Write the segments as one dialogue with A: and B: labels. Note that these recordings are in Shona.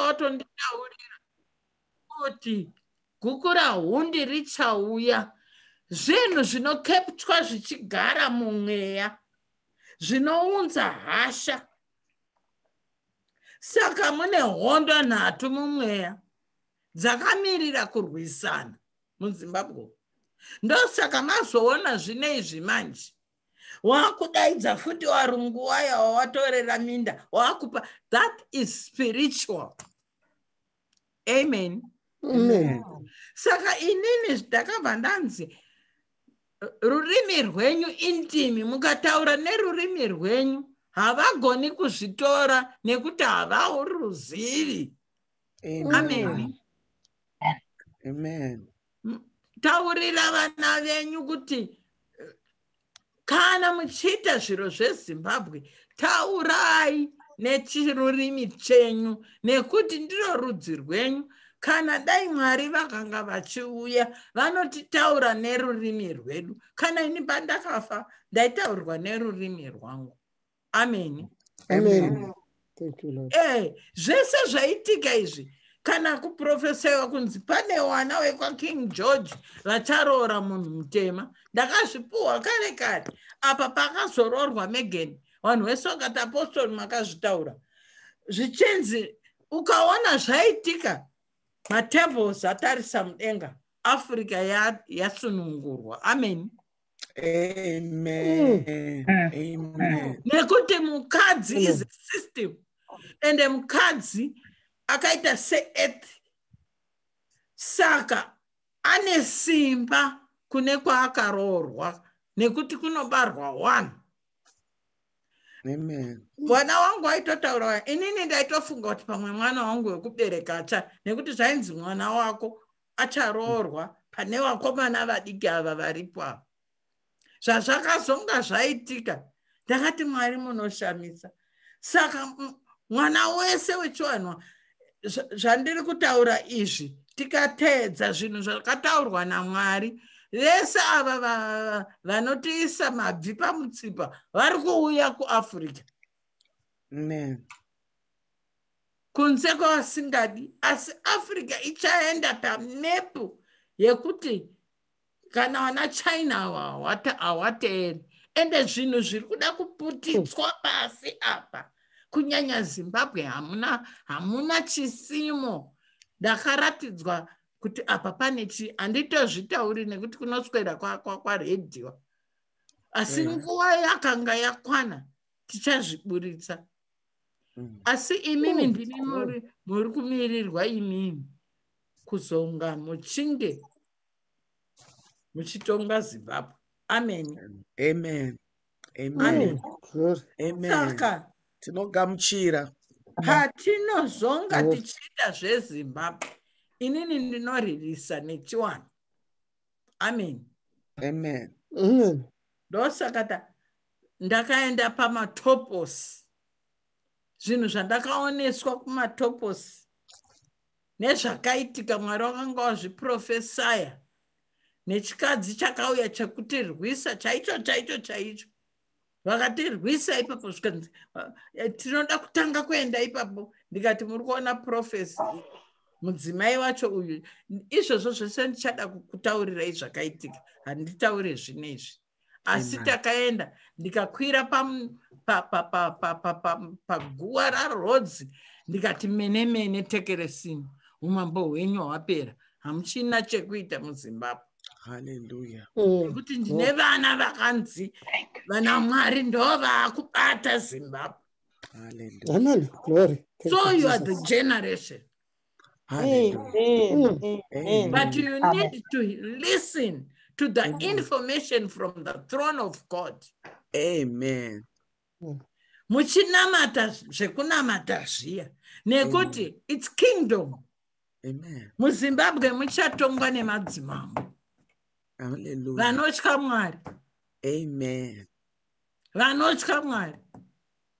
A: Watonditaurira kuti Gukurahundi richauya, zvinhu zvinokeputwa zvichigara mumweya zvinounza hasha. Saka mune hondo nhatu mumweya dzakamirira kurwisana muZimbabwe. Ndosaka mazoona zvine izvi manje wakudaidza futi varungu waya wawatorera minda wakupa. That is spiritual. Amen.
B: Amen.
A: Saka inini ndakabva ndanzi rurimi rwenyu indimi, mukataura nerurimi rwenyu havagoni kuzvitora nekuti havauruzivi. Amen.
C: Amen.
A: Taurira vana venyu kuti kana muchiita zviro zveZimbabwe, taurai nechirurimi chenyu nekuti ndiro rudzi rwenyu. Kana dai Mwari vakanga vachiuya, vanotitaura nerurimi rwedu. Kana ini pandakafa, ndaitaurwa nerurimi rwangu. Ameni.
B: Amen. Thank you, Lord.
A: Zvese zvaitika izvi, kana kuprofesewa kunzi pane wana wekwaKing George vacharoora munhu mutema, ndakazvipuhwa kare kare. Apa pakazoroorwa Megan, vanhu vese vakati, "Apostori, makazvitaura." Zvichinzi ukaona zvaitika, matables atarisa mudenga, Africa yasunungurwa. Amen.
C: Amen. Amen.
A: Nekuti mukadzi is a system, ende mukadzi akaita seearth, saka ane simba kune kwaakaroorwa nekuti kunobarwa one.
C: Amen.
A: Mwana wangu aitotaura, inini ndaitofunga kuti pamwe mwana wangu wekubereka acha, nekuti zvainzi mwana wako acharoorwa pane vakomana vadiki ava varipo ava. Zvazvakazonga zvaitika, ndakati, "Mwari munoshamisa." Saka mwana wese wechiwanwa, zvandiri kutaura izvi, tikateedza zvinhu zvakataurwa naMwari, vese ava vanotiisa mabvi pamutsipa vari kuuya kuAfrica.
C: Amen.
A: Kunze kwavasingadi, asi Africa ichaenda pamepu yekuti kana vana China ava hawateeri. Ende zvinhu zviri kuda kuputitswa pasi apa, kunyanya Zimbabwe, hamuna chisimo. Ndakaratidzwa kuti apa pane chi, handitozvitauri nekuti kunoswera kwaredhiwa, asi nguva yakanga yakwana tichazviburitsa. Asi imimi ndimi muri kumirirwa imimi kuzonga muchinge muchitonga Zimbabwe. Amen.
C: Amen. Amen.
A: Amen.
B: Glory.
C: Amen.
A: Saka
C: Tinogamuchira.
A: Patinozonga tichiita zveZimbabwe, inini ndinoririsa nechiwano. Amen.
C: Amen.
B: Amen.
A: Ndosaka ndakaenda pamatopos, zvinhu zvandakaoneswa kumatopos nezvakaitika, Mwari wakanga wazviprofesaya nechikadzi chakauya chekutirwisa chaicho chaicho chaicho. Vakatirwisa ipapo, zvikanzi tinoda kutanga kuenda ipapo. Ndikati, "Muri kuona prophecy, mudzimai wacho uyu." Izvozvo zvese ndichada kukutaurirai zvakaitika, handitaure zvino izvi. Asi
C: Amen.
A: takaenda, ndikakwira paguwa raRhodzi, ndikati, "Mene mene tekeresini, umambo hwenyu hwapera, hamuchina chekuita muZimbabwe."
C: Hallelujah.
A: Nekuti ndine vana vakanzi vana Mwari ndo vaakubata Zimbabwe.
C: Hallelujah.
B: Amen. Glory. Thank
A: So
B: you,
A: you are the
B: Jesus.
A: generation.
C: Hallelujah.
D: Amen.
A: But you
D: Amen.
A: need to listen to the information from the throne of God.
C: Amen.
A: Muchinamata zvekunamata zviya, nekuti it's kingdom.
C: Amen.
A: MuZimbabwe muchatongwa nemadzimambo
C: Hallelujah.
A: vanotya Mwari.
C: Amen.
A: Vanotya Mwari.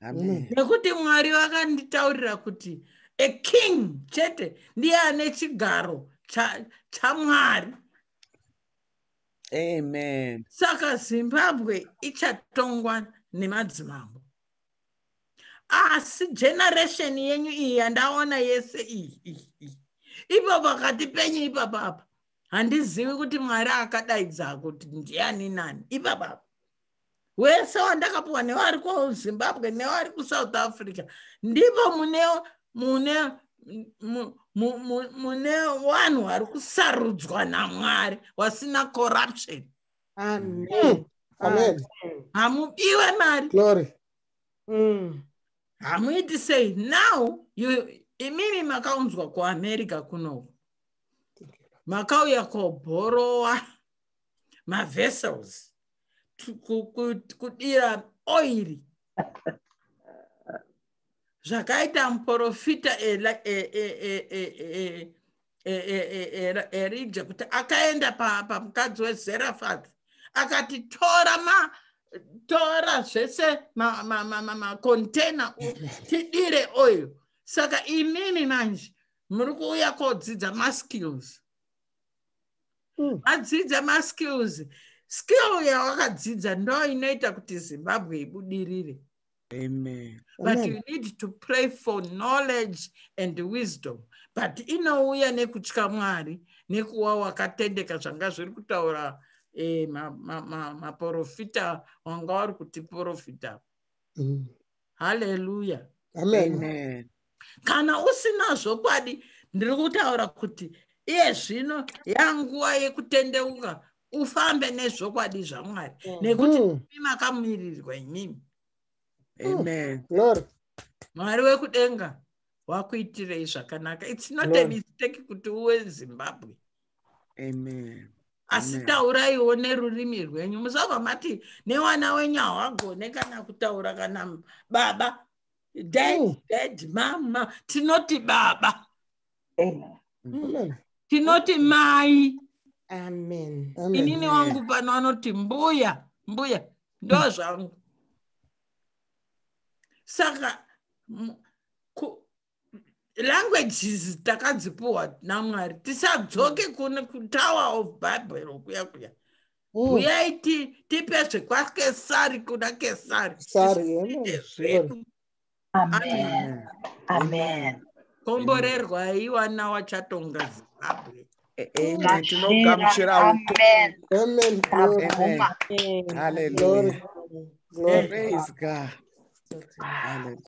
C: Amen.
A: Nekuti Mwari vakanditaurira kuti a king chete ndiye ane chigaro chaMwari.
C: Amen.
A: Saka Zimbabwe ichatongwa nemadzimambo. Asi generation yenyu iyi yandaona yese iyi iyi iyi, ipo pakati penyu ipapapa, handizivi kuti Mwari akadaidza kuti ndiani nani ipapapa. Wese wandakapiwa, nevari kuZimbabwe nevari kuSouth Africa, ndipo mune vanhu vari kusarudzwa naMwari wasina corruption.
D: Amen.
B: Amen.
A: Hamubiwe mari.
B: Glory.
A: Hamuiti sei now imimi makaunzwa kuAmerica kunoku, makauya kobhorowa mavessels, kudira oiri zvakaita muprofita Erija, kuti akaenda pamukadzi weZerafathi akati, "Tora ma tora zvese makontena tidire oil." Saka imimi manje muri kuuya kodzidza maskills. Madzidza maskills, skill yawakadzidza ndo inoita kuti Zimbabwe ibudirire.
C: Amen.
A: But
B: Amen.
A: you need to pray for knowledge and wisdom, but inouya nekutya Mwari nekuva wakatendeka, zvanga zviri kutaura maprofita wanga vari kutiprofita. Haleluya.
B: Amen.
C: Amen.
A: Kana usina zvokwadi, ndiri kutaura kuti iye zvino yanguva yekutendeuka, ufambe nezvokwadi zvaMwari, nekuti imi makamirirwa imimi.
C: Amen.
B: Glory.
A: Mwari wekudenga wakuitirei zvakanaka. It's not a
B: Lord.
A: mistake kuti uwe Zimbabwe.
C: Amen.
A: Asi
C: Amen.
A: tauraiwo nerurimi rwenyu. Musabva mati newana wenyu hawagone kana kutaura kana baba, dad, dad, mama. Tinoti baba.
E: Amen.
B: Amen.
A: Tinoti mai.
D: Amen.
B: Amen.
A: Inini wangu pano anoti mbuya, mbuya, ndo zvangu. Saka languages takadzipuwa naMwari, tisadzoke kune kuTower of Babel kuya kuya. Uyai tipe zvekwaKesari kuna Kesari.
B: Sorry. Amen.
A: Tiite zvedu.
E: Amen.
C: Amen.
E: Amen.
A: Komborerwai wana wachatonga Zimbabwe.
C: Amen. Tinogamuchira
E: Amen.
B: Amen. Glory.
C: Amen.
E: Tabvuma.
C: Hallelujah.
B: Glory.
C: Praise God. Hallelujah.